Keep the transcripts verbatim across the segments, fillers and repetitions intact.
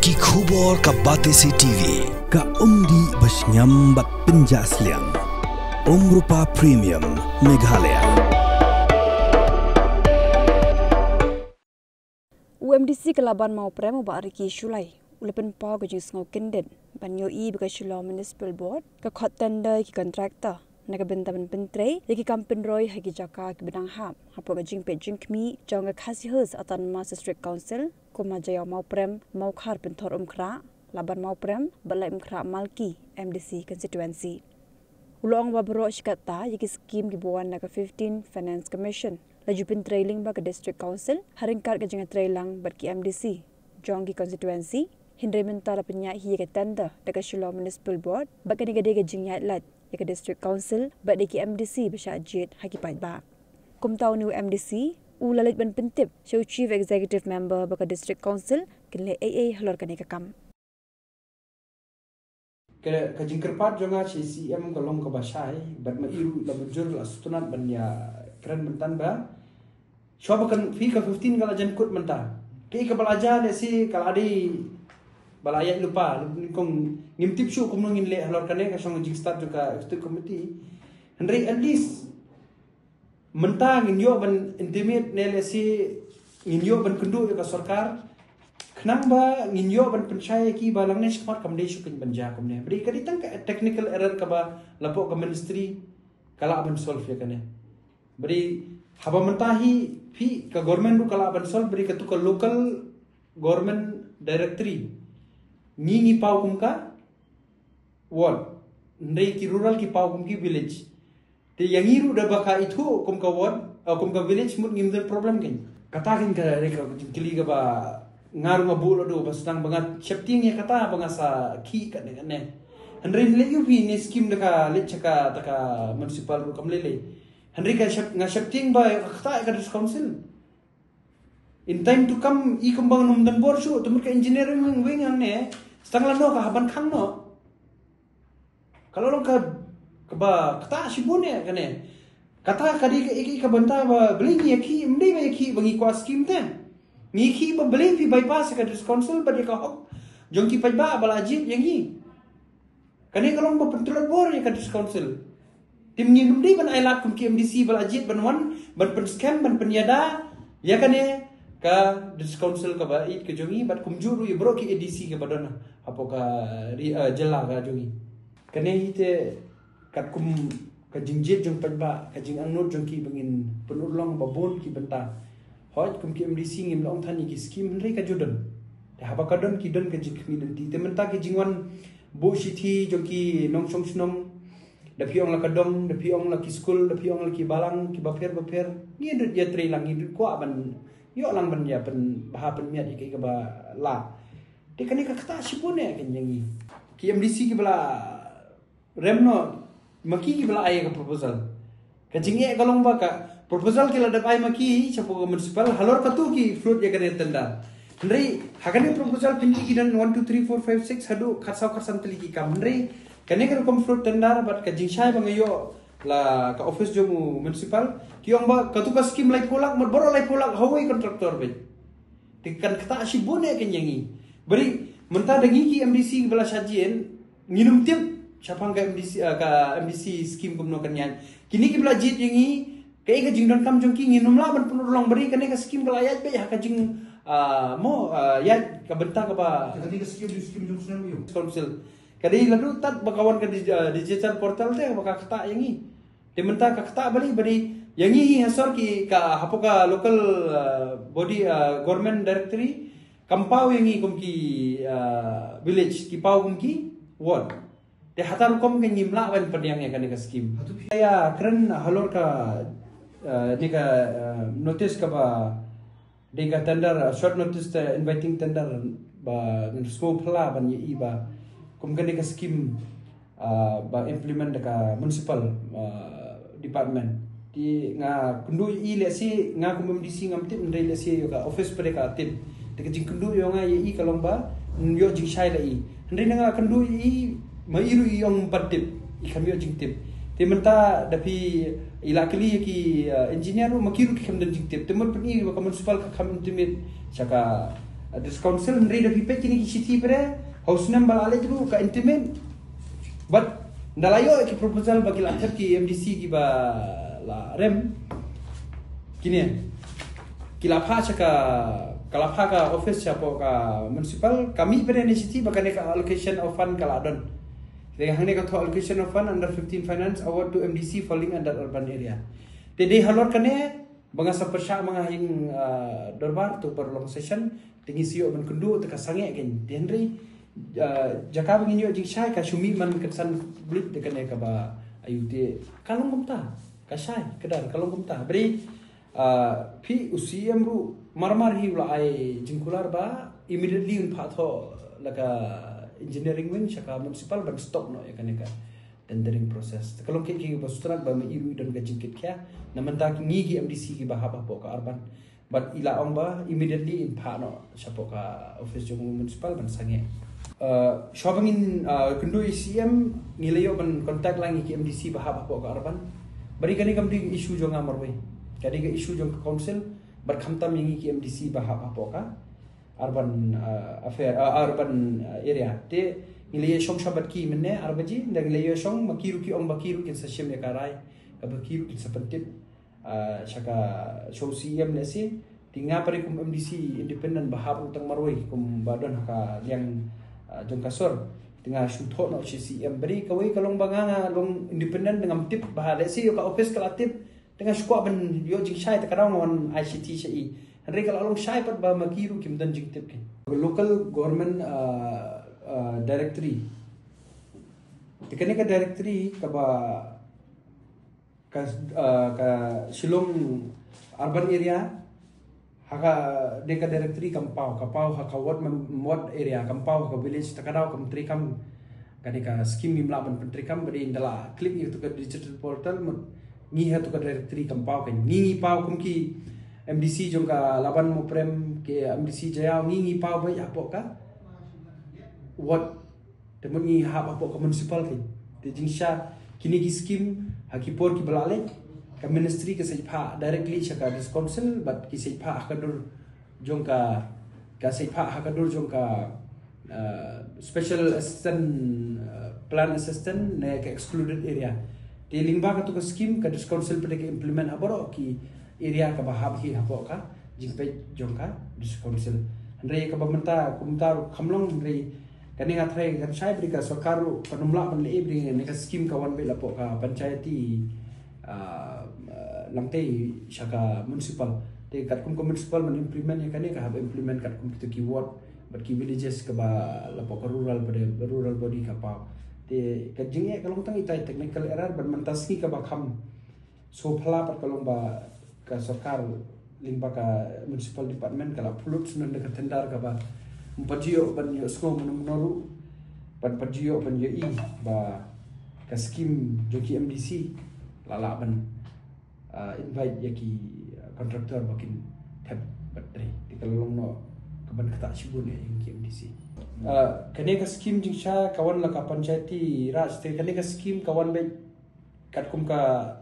Ki khubor ka Batesi T V. Ka umdih ba shngiam bad pynjah sliang. Umrupa Premium Meghalaya. U M D C ka Laban Mawprem u Bah Ricky Shullai u la pynpaw ka jingsngew kyndit ban ïohi ba ka Shillong Municipal Board ka khot tender ïa ki contractor na ka bynta ban pyntrei ïa ki kam pynroi ha ki jaka kiba dang hap hapoh ka jingpeit jingkhmih jong ka Khasi Hills Autonomous District Council kum ha Jaïaw Mawprem, Mawkhar Pynthorumkhrah, Laban Mawprem bad Laitumkhrah Malki M D C constituency. U la ong ba baroh shi katta ïa ki skim kiba wan na ka fifteen Finance Commission la ju pyntrei lyngba ka District Council ha ryngkat ka jingïatreilang bad ki M D C jong ki constituency, hynrei mynta la pynïaid hi ïa ka tender da ka Shillong Municipal Board bad kane ka dei ka jingïaid lait ïa ka District Council bad ïa ki M D C ba shah jied ha ki paidbah. Kumta une u M D C u la leit ban pyntip sha u Chief Executive Member ba ka District Council kin leh ei ei halor kane ka kam. Ka, ka jingkyrpad jong nga sha C M ka long kaba shai bad ma i ruh la mynjur la sngewtynnat ban ïakren mynta ba shuwa ba kan phi ka fifteen ka la jan kut mynta. Kaei kaba la jia lehse ka la dei ba la ïaid lypa, nyngkong ngim tip shuh kumno ngin leh halor kane ka shong jingstad jong ka executive committee. Hynrei at least mynta ngin ïoh ban intimate ne lehse ngin ïoh ban kynduh ïa ka sorkar khnang ba ngin ïoh ban pynshai ïa ki ba lang ne shakhmat kam dei shuh kane ban jia kumne. Ba dei ka dei tang ka technical error kaba la pok ka ministry ka lah ban solve ïa kane. Ba dei haba mynta hi phi ka government ruh ka lah ban solve ba dei katu ka local government directory ngi ngi paw kum ka ward, hynrei ki rural ki paw kum ki village. Te ïa ngi ruh da ba ka ithuh kum ka ward, kum ka village mut ngim don problem kein. Kata kein ka dei ka jingkylli kaba nga ruh nga buh la dei ba sdang ba nga sheptieng ïa kata ba nga sa khih katne katne. Hynrei lei ïa phi ne skim da ka leit sha kata ka municipal ruh kam lei lei. Hynrei ka shep nga sheptieng ba ka kata ka district council. In time to come i kumba ngam don bor shuh te mut ka engineering wing hangne sdang la noh ka hap ban khang noh. Ka la long ka kaba kata shibun ïa kane. Kata ka dei ka ïa ka bynta ba balei ngi ïa khih, ym dei ba ïa khih ba ngi kwah skim te. Ngi khih ba balei phi bypass ïa ka district council bad ïa ka hok jong ki paidbah ba la jied ïa ngi. Kane ka long ba pyntlot bor ïa ka district council. Te ngim dei ban ailad kum ki M D C ba la jied ban wan ban pynskhem ban pynïada ïa kane ka district council kaba ïeit ka jong ngi bad kumjuh ruh ïa baroh ki A D C kaba don hapoh ka jylla ka jong ngi. Kane hi te katkum ka jingjied jong paidbah, ka jingangnud jong ki ba ngin pynurlong ba bun ki bynta. Hooid kum ki M D C ngim la ong than ïa ki skim hynrei ka ju don. Te haba ka don ki don ka jingkhmih lynti. Te mynta ki jingwan buh shithi jong ki nongshong shnong, da phi ong la ka dong, da phi ong la ki skul, da phi ong la ki balang kiba pher ba pher, ngi dut ïatreilang, ngi dut kwah ban ïoh lang ban ïa pynbha pynmiat ïa kaei kaba lah. Te kane ka ktah shibun eh kein ïa ngi. Ki M D C kiba la rem noh, ma ki kiba la ai ïa ka proposal. Ka jingeh ka long ba ka proposal ki la dep ai ma ki shapoh ka municipal halor katu ki float ïa kane tender. Hynrei ha kane proposal pynmih ki don one two three four five six haduh khatsaw khatsan tylli ki kam. Hynrei kane ka rukom float tender bad ka jingshai ba nga ïoh la ka office jong u municipal ki ong ba katu ka skim laiphew lak, mat baroh laiphew lak hawei contractor beit. Te kan ktah shibun eh kein ïa ngi. Bad mynta da ngi ki M D C ba la shah jied, ngin ym tip shaphang ka M D C, ah, ka M D C skim kumno kan ïaid. Kine kiba la jied ïa ngi, kaei ka jingdonkam jong ki ngin ym lah ban pynurlong, bad kane ka skim ka la ïaid beit ha ka jing, ah, mo, ah, ïaid ka bynta kaba. Kane ka skim, skim jong snem ïa council. Ka dei la dut tad ba ka wan ka di-, ah, digital portal te ba ka ktah ïa ngi. Te mynta ka ktah balei, bad ïa ngi hi ha sor ki ka hapoh ka local, ah, body, ah, government directory kam paw ïa ngi kum ki, ah, village, ki paw kum ki ward. Te hata rukom ka ngim lah ban pdiang ïa kane ka skim. Ïa kren halor ka, ah, ne ka, ah, notice kaba dei ka tender, ah, short notice te inviting tender ba ngin sngewphylla ban ïa i ba kum kane ka skim, ah, ba implement da ka municipal, ah, department. Te nga kynduh ïa i lehse nga kum M D C ngam tip, hynrei lehse ïa ka office pat ka tip. Te ka jingkynduh ïa nga ïa i ka long ba ym ïoh jingshai la i. Hynrei nga kynduh ïa i ma i ruh i ong pat tip, i kam ïoh jingtip. Te mynta da phi i la kylli ïa ki, ah, engineer ruh ma ki ruh ki kam don jingtip. Te mut pyni ba ka municipal ka kam intimate sha ka District Council, hynrei da phi peit kine ki shithi pat, ha u snem ba la leit ruh ka intimate. But nda la ïoh ki proposal ba ki la thep ki M D C kiba la rem. Kine ki la phah sha ka, ka la phah ka office shapoh ka municipal, ka mih pat ne shithi ba kane ka allocation of fund ka la don. Te hangne ka thoh allocation of fund under fifteen finance award to M D C falling under urban area. Te dei halor kane ba nga sa pyrshah ma nga ha ïing, ah, dorbar to par long session, te ngi sa ïoh ban kynduh te ka sangeh kein. Te hynrei, ah, jaka ba ngin ïoh jingshai ka shu mih man kynsan bluit te kane kaba ayu te ka long kumta. Ka shai, ka dang, ka long kumta. Bri, ah, phi u C M ruh mar mar hi u la ai jingkular ba immediately un phah thoh la ka engineering wing sha ka municipal ban stop noh ïa kane ka tendering process. Te ka long ki, ki ba sutrak ba ma i ruh i don ka jingkit khia. Na mynta ki ngi ki M D C kiba hap hapoh ka urban. But i la ong ba immediately in phah noh shapoh ka office jong u municipal ban sangeh. Uh, shuwa ba ngin, uh, kynduh ïa u C M ngi la ïoh ban contact lang ïa ki M D C ba hap hapoh ka urban. Bad kane kam dei issue jong nga marwei. Ka dei ka issue jong ka council bad khamtam ïa ngi ki M D C ba hap hapoh ka urban, uh, affair, uh, urban, uh, area. Te ngi la ïa shong sha bad ki mynne ar baje, nda ngi la ïa shong ma ki ruh ki ong ba ki ruh kin sa shim ïa ka rai, kaba ki ruh kin sa pyntip, uh, sha ka, sha u C M lehse. Te nga pat de kum M D C independent ba hap ruh tang marwei kum ba don ha ka liang, uh, jong ka sor. Te nga shu thoh noh sha u C M bad kawei ka long ba nga, nga long independent, ngam tip ba lehse ïa ka office ka la tip. Te nga shu kwah ban ïoh jingshai te ka dang wan ai shithi sha i. Hynrei ka la long shai pat ba ma ki ruh kim don jingtip ki. Local government, uh, uh, directory. Te kane ka directory kaba ka, uh, ka Shillong urban area. Ha ka, dei ka directory kam paw, ka paw ha ka ward mem-, ward area, kam paw ha ka village, te ka daw kam treikam. Ka dei ka scheme ngim lah ban pyntreikam, ba dei nda la click ïa tu ka digital portal, mut ngi ha tu ka directory kam paw kein. Ngi ngi paw kum ki M D C jong ka Laban Moprem, ki M D C Jaïaw, ngi ngi paw beit hapoh ka ward. Te mut ngi hap hapoh ka municipal kein. Te jingshisha kine ki scheme ha ki por kiba la leit, ka ministry ka sa phah directly sha ka district council, bad ki sa phah ha ka dur jong ka, ka sa phah ha ka dur jong ka, uh, special assistant, uh, plan assistant ne ka excluded area. Te lyngba katu ka scheme ka district council pat de ka implement ha baroh ki area kaba hap hi hapoh ka jingpeit jong ka district council. Hynrei kaba mynta kumta ruh kam long, hynrei kane nga tharai kan shai bad ka sorkar ruh kan ym lah ban leh bad kane ka scheme ka wan beit la hapoh ka panchayati, ah, ah, lang tei sha ka municipal. Te katkum ka municipal ban implement ïa kane ka hap implement katkum kitu ki ward bad ki villages kaba la hapoh ka rural bad rural body ka paw. Te ka jingeh ka long tang itai technical error bad mynta sngi kaba kham So phylla pat ka long ba ka sorkar lyngba ka municipal department ka la pynlut shuh na ka tender kaba ym pat ju ïoh ban ïohsngew mano mano ruh, ban pat ju ïoh ban ïohi ba ka scheme jong ki M D C la lah ban, ah, invite ïa ki, ah, contractor ba kin thep bad trei. Te ka long noh kaban ktah shibun ïa ki M D C. Ah, kane ka scheme jingshisha ka wan la ka Panchayati Raj, te kane ka scheme ka wan beit katkum ka,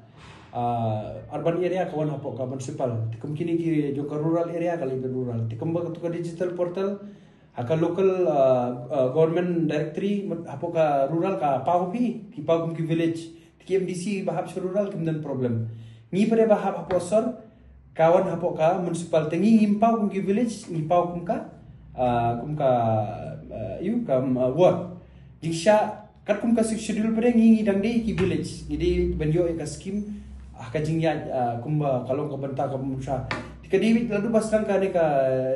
ah, urban area ka wan hapoh ka municipal. Te kum kine ki jong ka rural area ka leit beit rural. Te kumba katu ka digital portal ha ka local, ah, ah, government directory hapoh ka rural ka paw phi, ki paw kum ki village. Te ki M D C ba hap sha rural kim don problem. Ngi pat de ba hap hapoh sor ka wan hapoh ka municipal. Te ngi ngim paw kum ki village, ngi paw kum ka, ah, kum ka, ah, ïa ka, ah, ward. Jingshisha katkum ka Sixth Schedule pat de ngi, ngi dang dei ki village, ngi dei ban ïoh ïa ka scheme, ah, ka jingïaid, ah, kumba ka long ka bynta kaba mynshuwa. Te ka dei beit lada ba sdang kane ka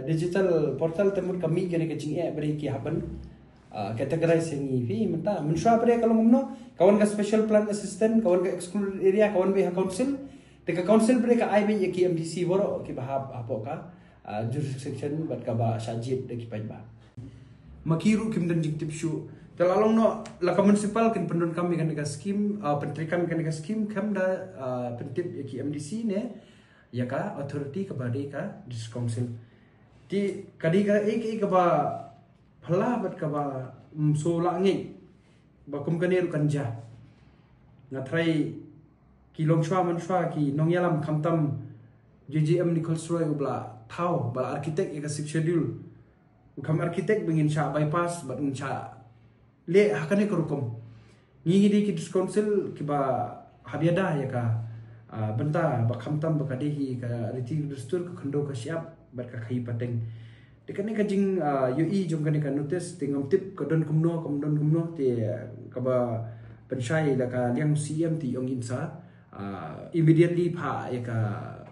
digital portal te mut ka mih kane ka jingeh ba dei ki hap ban, ah, categorize ïa ngi phi mynta. Mynshuwa pat de ka long kumno, ka wan ka special plan assistant, ka wan ka excluded area, ka wan beit ha council. Te ka council pat de ka ai beit ïa ki M D C baroh kiba hap hapoh ka, ah, jurisdiction bad kaba shah jied da ki paidbah. Ma ki ruh kim don jingtip shuh. Te la long noh la ka municipal kin pyndonkam ïa kane ka scheme, ah, pyntreikam ïa kane ka scheme, kam da, ah, pyntip ïa ki M D C ne ïa ka authority kaba dei ka district council. Te ka dei kaei kaei kaba phylla bad kaba, mm, shu lah ngeit ba kum kane ruh kan jia. Nga tharai ki longshuwa manshuwa ki nongïalam khamtam J J M Nichols Roy uba la thaw, ba la architect ïa ka Sixth Schedule. Kham architect ba ngin shah bypass bad ngin shah leh ha kane ka rukom. Ngi ngi dei ki District Council kiba hap ïada ïa ka, ah, bynta ba khamtam ba ka dei hi ka riti ka dustur, ka khyndew ka shyiap bad ka khaïi pateng. Te kane ka jing, ah, ïohi jong kane ka notice te ngam tip ka don kumno, kam don kumno, te, ah, kaba pynshai la ka liang CEM te ong in sa, ah, immediately phah ïa ka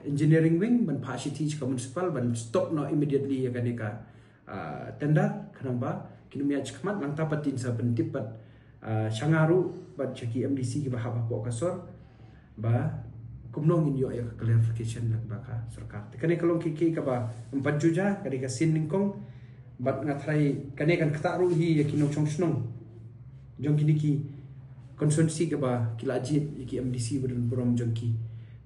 engineering wing ban phah shithi sha ka municipal ban stop noh immediately ïa kane ka, ah, tender, khnang ba kin ym ïaid shakhmat. Nangta pat te in sa pyntip bad, ah, sha nga ruh bad sha ki MDC kiba hap hapoh ka sor ba kumno ngin ïoh ïa ka clarification na ka bynta ka sorkar. Te kane ka long kiei kiei kaba ym pat ju jia, ka dei ka sien nyngkong. Bad nga tharai kane kan ktah ruh hi ïa ki nongshong shnong jong kine ki constituency kaba ki la jied ïa ki MDC ba don burom jong ki.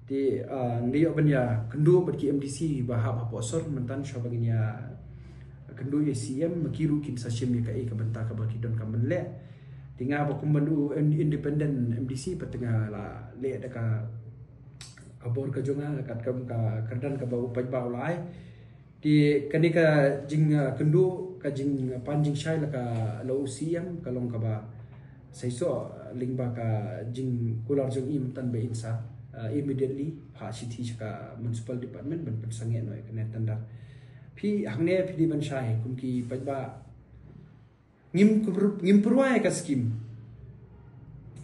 Te, ah, nga ïoh ban ïakynduh bad ki MDC ba hap hapoh sor mynta shuwa ba ngin ïakynduh ïa CEM, ma ki ruh kin sa shim ïa kaei ka bynta kaba ki donkam ban leh. Te nga ba kum ban u independent MDC pat nga la leh da ka bor ka jong nga, katkam ka kyrdan kaba u paidbah u la ai. Te kane ka jing, ah, kynduh, ka jingpan jingshai la ka, la u CEM ka long kaba sa ïoh, ah, lyngba ka jingkular jong i mynta ba in sa, ah, immediately phah shithi sha ka municipal department ban pynsangeh noh ïa kane tender. Phi hangne phi dei ban shai kum ki paidbah. Ngim pyrwa, ngim pyrwa ïa ka skim.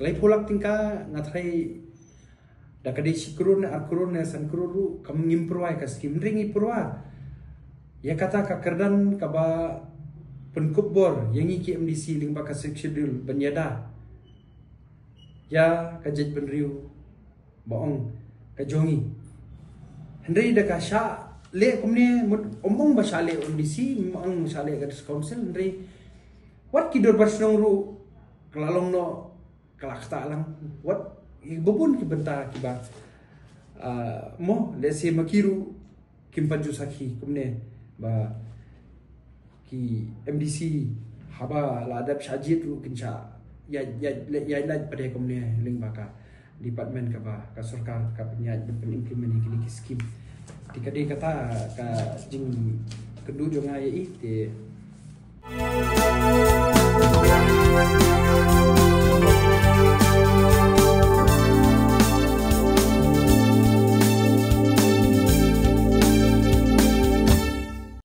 Laiphew lak tyngka nga tharai da ka dei shi klur ne ar klur ne san klur ruh kam ngim pyrwa ïa ka skim. Hynrei ngi pyrwa ïa kata ka kyrdan kaba pynkup bor ïa ngi ki MDC lyngba ka Sixth Schedule ban ïada ïa ka jaitbynriew ba ong ka jong ngi. Hynrei da ka shah leh kumne, mut ym ong ba shah leh u MDC, ym ong shah leh ka District Council, hynrei wat ki dorbar shnong ruh ka la long noh, ka la ktah lang. Wat ki babun ki bynta kiba, ah, mo, lehse ma ki ruh kim pat ju sakhi kumne ba ki MDC haba la dep shah jied ruh kin shah ïaid, ïaid, ïaid, ïaid lait pat kumne lyngba ka department kaba ka sorkar ka pynïaid ban pyn-implement ïa kine ki skim. Te ka dei kata ka jingkynduh jong nga ïa i te.